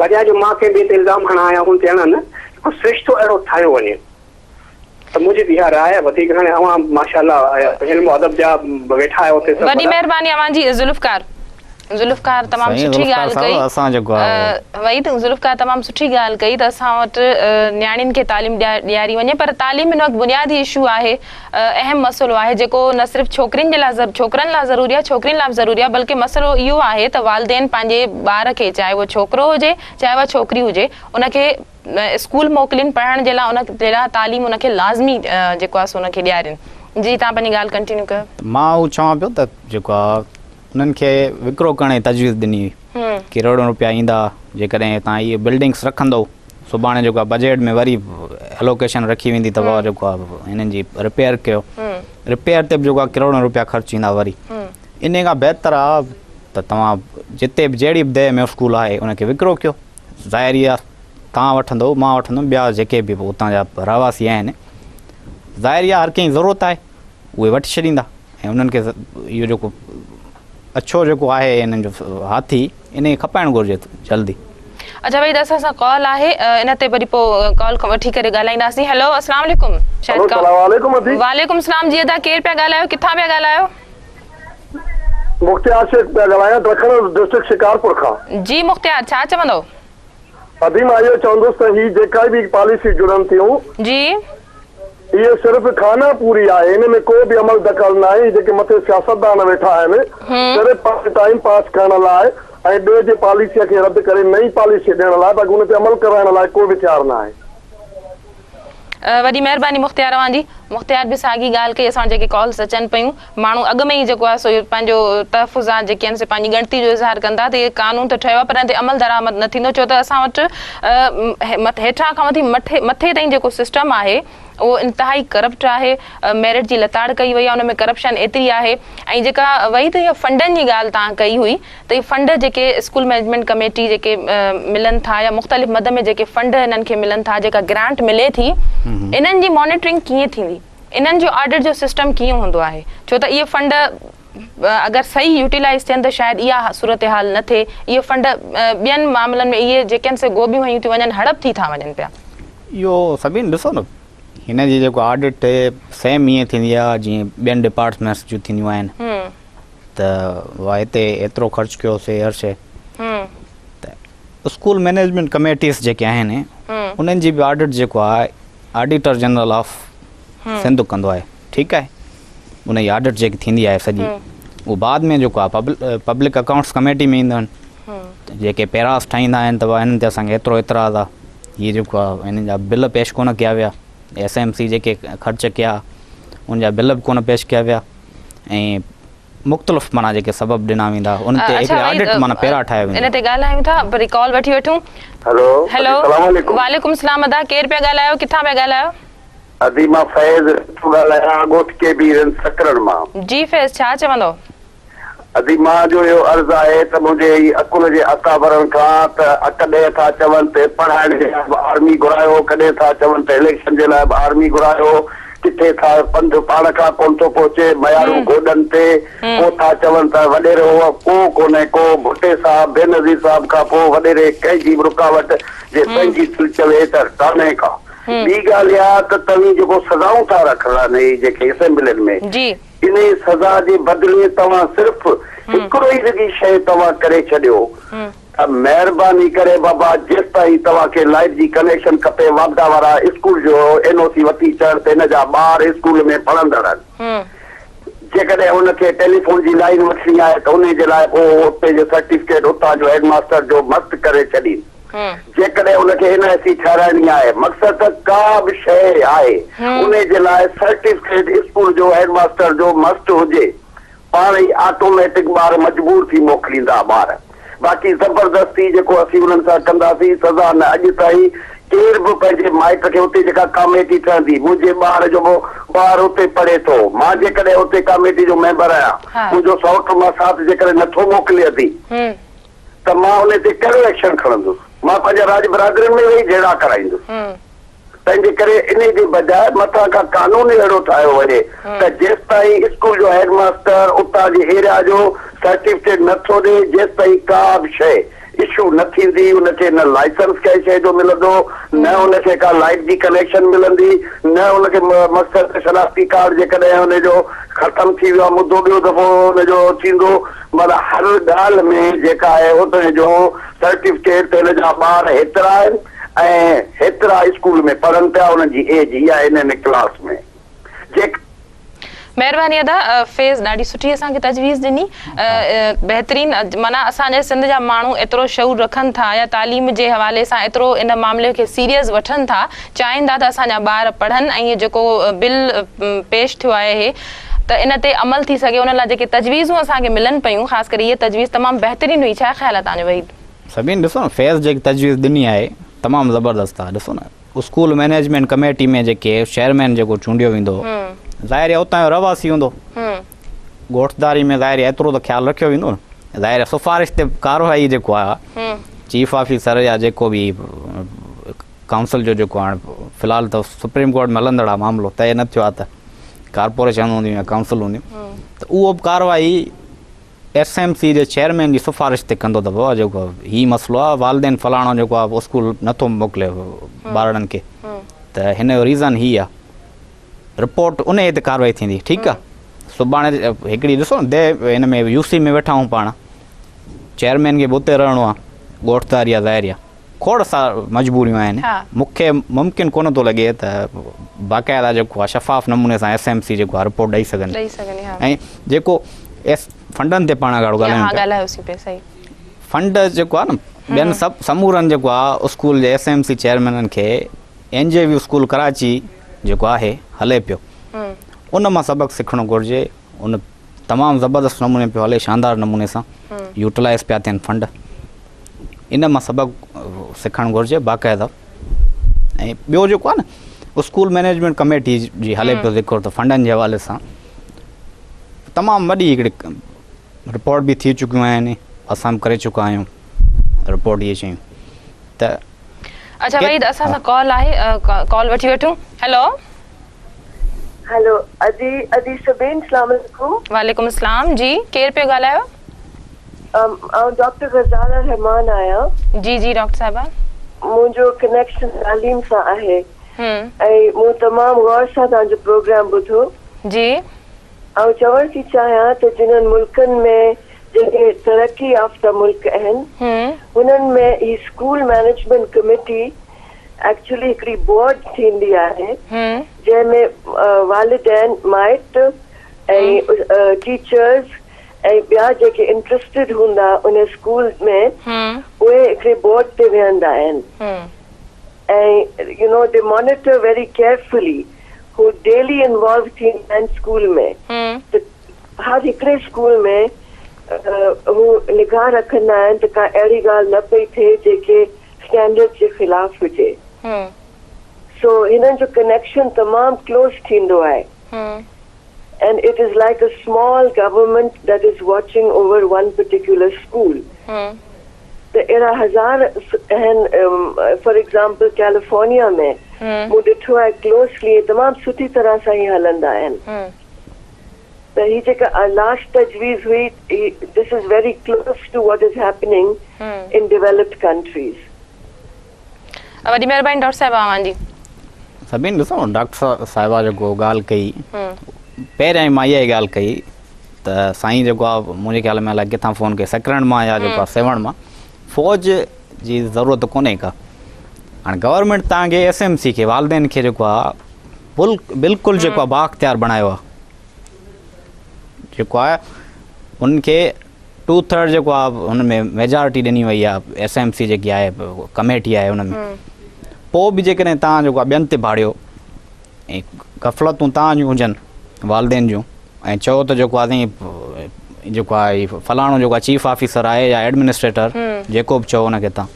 بجاء جو مان ڪنهن ٻئي تي الزام هڻان يا هن تي هڻان نه، هڪ سرشتو اهڙو ٺاهيو وڃي. ته منهنجي ته اها راء آهي، وڌيڪ هاڻي اوهان ماشاء الله علم و ادب جا ويٺا آهيو اتي سڀ وڏي وڏا. مهرباني اوهان جي ذوالفقار. ذوالفقار تمام سائين سٺي ذوالفقار ڳالهه صاحب ڪئي اسان جيڪو آهي وحيد ذوالفقار تمام سٺي ڳالهه ڪئي ته اسان وٽ نياڻين کي تعليم ڏياري وڃي پر تعليم هن وقت بنيادي اشو آهي اهم مسئلو آهي جيڪو نه صرف ڇوڪرين جي لاء ڇوڪرن لاء ضروري آهي ڇوڪرين لاء به ضروري آهي بلڪه مسئلو اهو آهي ته والدين پنهنجي ٻار کي چاهي اهو ڇوڪرو هجي چاهي اها ڇوڪري هجي ان کي اسڪول موڪلين پڙهڻ جي لاء ان جي لاء تعليم ان کي لازمي جيڪو آهي سو ان کي ڏيارين جي تان پنهنجي ڳالهه ڪنٽينيو ڪيو. مان اهو چوان پيو ته جيڪو آهي انهن کي وڪرو ڪرڻ جي تجويز ڏني هئي ڪروڙين روپيا ايندا جيڪڏهن توهان اهي بلڊنگس رکندو سڀاڻي جيڪو آهي بجيٽ ۾ وري الوڪيشن رکي ويندي ته بابا جيڪو آهي هنن جي رپيئر ڪيو رپيئر تي به جيڪو آهي ڪروڙين روپيا خرچ ايندا وري ان کان بهتر آهي ته توهان جتي به جهڙي به ديهه ۾ اسڪول آهي ان کي وڪرو ڪيو ظاهر اها توهان وٺندو مان وٺندم ٻيا جيڪي به اتان جا رهواسي آهن ظاهر اها هر ڪنهن جي ضرورت آهي اهي وٺي ڇڏيندا. ۽ انهن کي اهو جيڪو اڇو جيڪو آهي انهن جو هاٿي ان کي کپائڻ گهرجي جلدي. اچا ڀائي اسان سان ڪال آهي ان تي وري پو ڪال وٺي ڪري ڳالهائينداسين هيلو اسلام عليڪم شايد ڪا السلام عليڪم ادي. وعليڪم السلام جي ادا ڪير پيا ڳالهايو ڪٿان پيا ڳالهايو. مختيار شيخ پيا ڳالهايان ڊکڻ ڊسٽرڪٽ شڪارپور کان. جي مختيار ڇا چوندو. ادي مان اهو چوندس ته هي جيڪا به پاليسيون جڙن ٿيون. جي. اهي صرف خانه پوري آهي ان ۾ ڪو به عمل دخل ناهي هي جيڪي مٿي سياستدان ويٺا آهن صرف پنهنجو ٽائيم پاس ڪرڻ لاء ۽ ٻئي جي پاليسيء کي رد ڪري نئين پاليسي ڏيڻ لاء باقي ان تي عمل ڪرائڻ لاء ڪو به تيار ناهي. وڏي مهرباني مختيار اوهان جي. مختيار به ساڳي ڳالهه ڪئي اسان وٽ جيڪي ڪالز اچن پيون ماڻهو اڳ ۾ ئي جيڪو آهي سو پنهنجو تحفظات جيڪي آهن سي پنهنجي ڳڻتي جو اظهار ڪن ٿا ته اهي قانون ته ٺهيو آهي پر ان تي عمل درآمد نه ٿيندو ڇو ته اسان وٽ هيٺان کان وٺي مٿي مٿي تائين جيڪو سسٽم آهي اهو انتهائي ڪرپٽ آهي ميرٽ جي لتاڙ ڪئي وئي آهي ان ۾ ڪرپشن ايتري آهي ۽ جيڪا وئي ته اها فنڊن جي ڳالهه تان ڪئي هئي ته اهي فنڊ جيڪي اسڪول مئنيجمينٽ ڪميٽي جيڪي ملن ٿا يا مختلف مد ۾ جيڪي فنڊ هنن کي ملن ٿا جيڪا گرانٽ ملي ٿي انهن جي مانيٽرنگ ڪيئن ٿيندي انهن جو آڊٽ جو سسٽم ڪيئن هوندو آهي ڇو ته اهي فنڊ اگر صحيح يوٽيلائز ٿين ته شايد اها صورتحال نه ٿئي اهي فنڊ ٻين معاملن ۾ اهي جيڪي آهن سي گوبيون هنيون ٿيون وڃن هڙپ ٿي ٿا وڃن پيا. اهو سڀني ڏسو نه هن جي جيڪو آڊٽ سيم ائين ٿيندي آهي جيئن ٻين ڊپارٽمينٽس جون ٿينديون آهن ته واهه هتي ايترو خرچ ڪيوسي هر شي ته اسڪول مئنيجمينٽ ڪميٽيز جيڪي آهن انهن جي به آڊٽ جيڪو آهي آڊيٽر جنرل آف سنڌ ڪندو آهي ٺيڪ آهي ان جي آڊٽ جيڪي ٿيندي آهي سڄي اهو بعد ۾ جيڪو آهي پبلڪ اڪائونٽس ڪميٽي ۾ ايندا آهن جيڪي پيراس ٺاهيندا آهن ته هنن تي اسانکي ايترو اعتراض آهي هي جيڪو آهي هنن جا بل پيش ڪونه ڪيا ويا ايس ايم سي جيڪي خرچ ڪيا ان جا بل به ڪونه پيش ڪيا ويا ۽ مختلف معنيٰ جيڪي سبب ڏنا ويندا ان تي هڪڙي آڊٽ معنيٰ پيرا ٺاهيا ويندا. ان تي ڳالهايون ٿا وري ڪال وٺي وٺون. هلو هلو السلام عليڪم. وعليڪم السلام ادا ڪير پيا ڳالهايو ڪٿان پيا ڳالهايو. ادي مان فيض ٿو ڳالهايان ڳوٺ ڪي بي رند سڪرنڊ مان. جي فيض ڇا چوندو. ادي مان جو اهو عرض آهي ته منهنجي هي عقل جي اڪابرن کان ته ڪڏهن ٿا چون ته پڙهائڻ جي لاء به آرمي گهرايو ڪڏهن ٿا چون ته اليڪشن جي لاء به آرمي گهرايو ڪٿي ٿا پنڌ پاڻ کان ڪونه ٿو پهچي، ميارون گوڏن تي، ڪو ٿا چون ته وڏيرو ڪو ڪونهي ڪو، ڀٽي صاحب، بينظير صاحب کان پوء وڏيري ڪنهن جي به رڪاوٽ جي پنهنجي دل چوي ته ڪانهي ڪا. ٻي ڳالهه اها ته توهين جيڪو سزائون ٿا رکرائن هي جيڪي اسيمبلين ۾، انهي سزا جي بدلي توهان صرف هڪڙو ئي رڳي شيء توهان ڪري ڇڏيو ته مهرباني ڪري بابا جيستائين توهان کي لائيٽ جي ڪنيڪشن کپي واپڊا وارا اسڪول جو اين او سي وٺي چڙ ته هن جا ٻار اسڪول ۾ پڙهندڙ آهن جيڪڏهن هن کي ٽيليفون جي لائين وٺڻي آهي ته انهي جي لاء پوء اتي جو سرٽيفڪيٽ اتان جو هيڊ ماستر جو مست ڪري ڇڏين جيڪڏهن ان کي اين آء سي ٺهرائڻي آهي مقصد ته ڪا به شيء آهي انهي جي لاء سرٽيفڪيٽ اسڪول جو هيڊ ماستر جو مست هجي پاڻ ئي آٽوميٽڪ ٻار مجبور ٿي موڪليندا ٻار باقي زبردستي جيڪو اسين انهن سان ڪنداسين سزا نه اڄ تائين ڪير به پنهنجي مائٽ کي اتي جيڪا ڪاميٽي ٺهندي منهنجي ٻار جو به ٻار اتي پڙهي ٿو مان جيڪڏهن اتي ڪاميٽي جو ميمبر آهيان منهنجو سئوٽ ماسات جيڪڏهن نٿو موڪلي ادي ته مان انهي تي ڪهڙو ايڪشن کڻندس مان پنهنجا راڄ برادرين ۾ ويهي جهيڙا ڪرائيندس. تنهنجي ڪري انهي جي بجاء مٿان کان قانون ئي اهڙو ٺاهيو وڃي ته جيستائين اسڪول جو هيڊ ماستر اتان جي ايريا جو سرٽيفڪيٽ نه ٿو ڏي جيستائين ڪا به شيء اشو نه ٿيندي ان کي نه لائسنس ڪنهن شيء جو ملندو نه ان کي ڪا لائيٽ جي ڪنيڪشن ملندي نه ان کي مقصد شناختي ڪارڊ جيڪڏهن ان جو ختم ٿي ويو آهي مدو ٻيو دفعو ان جو ٿيندو معنيٰ هر ڳالهه ۾ جيڪا آهي اتي جو سرٽيفڪيٽ ته هن جا ٻار هيترا آهن ۽ هيترا اسڪول ۾ پڙهن پيا انهن جي ايج اها آهي ان ڪلاس ۾ جيڪ. مهرباني ادا فيض ڏاڍي سٺي اسان کي تجويز ڏني بهترين معنيٰ اسان جي سنڌ جا ماڻهو ايترو شعور رکن ٿا يا تعليم جي حوالي سان ايترو ان معاملي کي سيريس وٺن ٿا چاهين ٿا ته اسان جا ٻار پڙهن ۽ جيڪو بل پيش ٿيو آهي ته ان تي عمل ٿي سگهي ان لاء جيڪي تجويزون اسان کي ملن پيون خاص ڪري هيء تجويز تمام بهترين هئي ڇا خيال آهي توهان جو وحيد. سبين ڏسو نه فيض جيڪي تجويز ڏني آهي تمام زبردست آهي ڏسو نه اسڪول مئنيجمينٽ ڪميٽي ۾ جيڪي چيئرمين جيڪو چونڊيو ويندو ظاهر آهي اتان جو رهواسي هوندو ڳوٺداري ۾ ظاهر آهي ايترو ته خيال رکيو ويندو نه ظاهر آهي سفارش تي ڪارروائي جيڪو آهي چيف آفيسر يا جيڪو به ڪائونسل جو جيڪو هاڻ في الحال ته سپريم ڪورٽ ۾ هلندڙ آهي معاملو طئي نه ٿيو آهي ته ڪارپوريشن هونديون يا ڪائونسل هونديون ته اهو به ڪارروائي ايس ايم سي جي چيئرمين جي سفارش تي ڪندو ته بابا جيڪو هي مسئلو آهي والدين فلاڻو جيڪو آهي اسڪول نٿو موڪلي ٻارڙن کي ته هن جو ريزن هي آهي رپورٽ ان تي ڪارروائي ٿيندي ٺيڪ آهي سڀاڻي هڪڙي ڏسو نه هن ۾ يو سي ۾ ويٺا آهيون پاڻ چيئرمين کي به اتي رهڻو آهي ڳوٺداري آهي ظاهر آهي کوڙ سا مجبوريون آهن مون کي ممڪن ڪونه ٿو لڳي ته باقاعده جيڪو آهي شفاف نموني سان ايس ايم سي جيڪو آهي رپورٽ ڏئي سگهن ۽ جيڪو ايس فنڊن تي پاڻ گهڻو ڳالهايون پيا فنڊ جيڪو آهي نه ٻين سڀ سمورن جيڪو آهي اسڪول جي ايس ايم سي چيئرمينن کي N J V school Karachi جيڪو آهي هلي پيو ان مان سبق سکڻو گهرجي ان تمام زبردست نموني پيو هلي شاندار نموني سان يوٽيلائز پيا ٿين فنڊ ان مان سبق سکڻ گهرجي باقاعده ۽ ٻيو جيڪو آهي نه اسڪول مئنيجمينٽ ڪميٽي جي هلي پيو ذڪر ته فنڊن جي حوالي سان تمام وڏي هڪڙي رپورٽ به ٿي چڪيون آهن اسان به ڪري چڪا آهيون رپورٽ اهي شيون ته اچھا وحيد اسان سان ڪال آهي ڪال وٺي وٺون هيلو هيلو ادي ادي سبين اسلام عليڪم. وعليڪم السلام جي ڪير پيو ڳالهايو. آئون ڊاڪٽر غزاله رحمان آهيان. جي جي ڊاڪٽر صاحبه. منهنجو ڪنيڪشن تعليم سان آهي ۽ مون تمام غور سان توهان جو پروگرام ٻڌو. جي. آئون چوڻ ٿي چاهيان ته جنھن ملڪن ۾ جيڪي ترقي يافته ملڪ اهن انهن ۾ هي اسڪول مئنيجمينٽ ڪميٽي ايڪچولي هڪڙي بورڊ ٿيندي آهي جنهن ۾ والدين مائٽ ۽ ٽيچرز ۽ ٻيا جيڪي انٽرسٽيڊ هوندا ان اسڪول ۾ اهي هڪڙي بورڊ تي ويهندا آهن ۽ you know the monitor very carefully هو ڊيلي انوالو ٿيندا آهن اسڪول ۾ ته هر هڪڙي اسڪول ۾ هو نگاهه رکندا آهن ته ڪا اهڙي ڳالهه نه پئي ٿئي جيڪي اسٽينڊرڊ جي خلاف هجي سو هنن جو ڪنيڪشن تمام ڪلوز ٿيندو آهي and it is like a small government that is watching over one particular school ته اهڙا هزار آهن فار ايگزامپل ڪيليفورنيا ۾ مون ڏٺو آهي ڪلوسلي تمام سٺي طرح سان هي هلندا آهن ته هي جيڪا لاسٽ تجويز هئي this is very close to what is happening in developed countries. وڏي مهرباني ڊاڪٽر صاحب اوهان جي. سڀني ڏسو ڊاڪٽر صاحبه جيڪو ڳالهه ڪئي پهريان ئي مان اها ئي ڳالهه ڪئي ته سائين جيڪو آ منهنجي خيال ۾ الائي ڪٿان فون ڪئي سڪرنڊ مان يا جيڪو آ سيوهڻ مان فوج جي ضرورت ڪونهي ڪا هاڻي گورنمينٽ تان کي ايس ايم سي کي والدين کي جيڪو آ بلڪل جيڪو آ بااختيار بڻايو آ جيڪو آ ان کي ٽو ٿرڊ جيڪو آ ان ۾ ميجارٽي ڏني وئي آ ايس ايم سي جيڪي آهي ڪميٽي آهي ان ۾ پوء به جيڪڏهن تان جيڪو آ ٻين تي ڀاڙيو ۽ غفلتون تان جون هجن والدين جون ۽ چئو ته جيڪو آ سائين جيڪو آ هي فلاڻو جيڪو آ چيف آفيسر آهي يا ايڊمنسٽريٽر جيڪو به چئو ان کي تان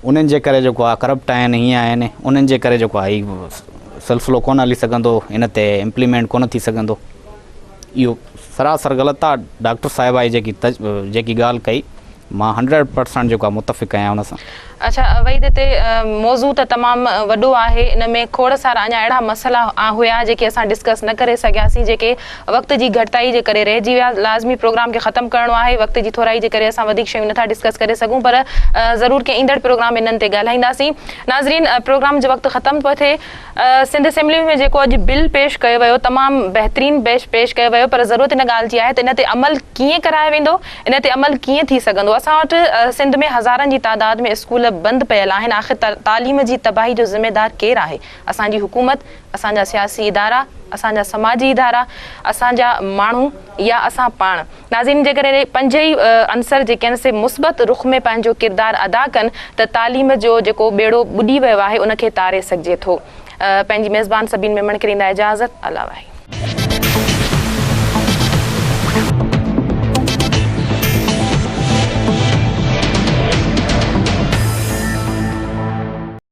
انهن جي ڪري جيڪو آ ڪرپٽ آهن هيئن آهن انهن جي ڪري جيڪو آ هي سلسلو ڪونه هلي سگهندو ان تي امپليمينٽ ڪونه ٿي سگهندو اهو سراسر غلط آ ڊاڪٽر صاحبه جي جيڪي جيڪي ڳالهه ڪئي مان هنڊريڊ پرسنٽ جيڪو آ متفق آهيان ان سان. اڇا وحيد هتي موضوع ته تمام وڏو آهي ان ۾ کوڙ سارا اڃا اهڙا مسئلا هيا جيڪي اسان ڊسڪس نه ڪري سگهياسين جيڪي وقت جي گهٽتائي جي ڪري رهجي ويا لازمي پروگرام کي ختم ڪرڻو آهي وقت جي ٿورائي جي ڪري اسان وڌيڪ شيون نٿا ڊسڪس ڪري سگهون پر ضرور ڪنهن ايندڙ پروگرام ۾ انهن تي ڳالهائينداسين ناظرين پروگرام جو وقت ختم پيو ٿئي سنڌ اسيمبلي ۾ جيڪو اڄ بل پيش ڪيو ويو تمام بهترين بيش پيش ڪيو ويو پر ضرورت ان ڳالهه جي آهي ته ان تي عمل ڪيئن ڪرايو ويندو ان تي عمل ڪيئن ٿي سگهندو اسان وٽ سنڌ ۾ هزارن جي تعداد ۾ اسڪول بند پيل آهن آخر تعليم جي تباهي جو ذميدار ڪير آهي اسان جي حڪومت اسان جا سياسي ادارا، اسان جا سماجي ادارا، اسان جا ماڻهو يا اسان پاڻ. ناظرين جيڪڏهن اهي پنج ئي عنصر جيڪي آهن سي مثبت رخ ۾ پنهنجو ڪردار ادا ڪن ته تعليم جو جيڪو ٻيڙو ٻڏي ويو آهي ان کي تاري سگهجي ٿو. پنهنجي ميزبان سبين ميمڻ کي ڏيندا اجازت. الله واهي.